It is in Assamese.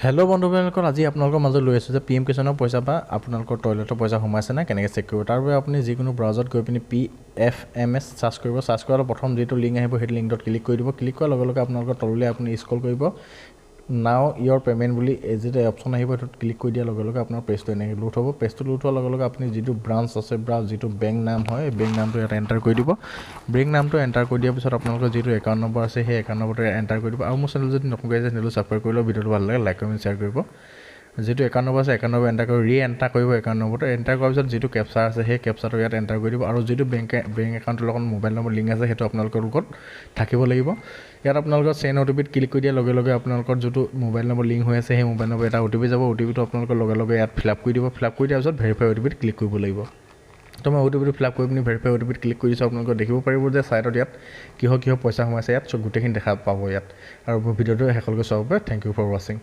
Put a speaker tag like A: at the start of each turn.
A: হেল্ল' বন্ধু বান্ধৱীসকল, আজি আপোনালোকৰ মাজত লৈ আছোঁ যে পি এম কিষাণৰ পইচা বা আপোনালোকৰ টয়লেটৰ পইচা সোমাইছে নাই কেনেকৈ চেক কৰিব। তাৰ বাবে আপুনি যিকোনো ব্ৰাউজাৰত গৈ পিনি PFMS search কৰিব। চাৰ্চ কৰাৰ প্ৰথম যিটো লিংক আহিব, সেইটো লিংকটোত ক্লিক কৰি দিব। ক্লিক কৰাৰ লগে লগে আপোনালোকৰ তললৈ আপুনি স্ক্ৰল কৰিব, নাও ইয়ৰ পে'মেণ্ট বুলি এই যিটো অপশ্যন আহিব, সেইটোত ক্লিক কৰি দিয়াৰ লগে লগে আপোনাৰ পেজটো এনেকৈ লোড হ'ব। পেজটো লোড হোৱাৰ লগে লগে আপুনি যিটো ব্ৰাঞ্চ আছে বা যিটো বেংক নাম হয়, সেই বেংক নামটো ইয়াত এণ্টাৰ কৰি দিব। বেংক নামটো এণ্টাৰ কৰি দিয়াৰ পিছত আপোনালোকৰ যিটো একাউণ্ট নম্বৰ আছে, সেই একাউণ্ট নম্বৰটো এণ্টাৰ কৰি দিব। আৰু মোৰ চেনেল যদি নতুনকৈ আহিছে, চেনেলটো ছাবস্ক্ৰাইব কৰি লওক। ভিডিঅ'টো ভাল লাগে লাইক, কমেণ্ট, শ্বেয়াৰ কৰিব। যিটো একাউণ্ট নম্বৰ আছে, একাউণ্ট নম্বৰ এণ্টাৰ কৰি ৰি এণ্টাৰ কৰিব। একাউণ্ট নম্বৰটো এণ্টাৰ কৰাৰ পিছত যিটো কেপচাৰ আছে, সেই কেপচাৰটো ইয়াত এণ্টাৰ কৰি দিব। আৰু যিটো বেংক একাউণ্টৰ লগত মোবাইল নম্বৰ লিংক আছে, সেইটো আপোনালোকৰ লগত থাকিব লাগিব। ইয়াত আপোনালোকৰ চেণ্ড অ' টি পিত ক্লিক কৰি দিয়াৰ লগে লগে আপোনালোকৰ যিটো মোবাইল নম্বৰ লিংক হৈ আছে, সেই মোবাইল নম্বৰ এটা অ' টি পি যাব। অ' টি পিটো আপোনালোকৰ লগে লগে ইয়াত ফিল আপ কৰি দিব। ফিল আপ কৰি দিয়াৰ পিছত ভেৰিফাই অ' টি পিত ক্লিক কৰিব লাগিব। তো মই অ' টি পিটো ফিল আপ কৰি পিনি ভেৰিফাই অ' টি পিত ক্লিক কৰি দিছোঁ। আপোনালোকে দেখিব পাৰিব যে ছাইডত ইয়াত কিহৰ কিহৰ পইচা সোমাইছে, ইয়াত চব গোটেইখিনি দেখা পাব ইয়াত। আৰু মোৰ ভিডিঅ'টো শেষলৈকে চোৱাৰ বাবে thank U for ৱাচিং।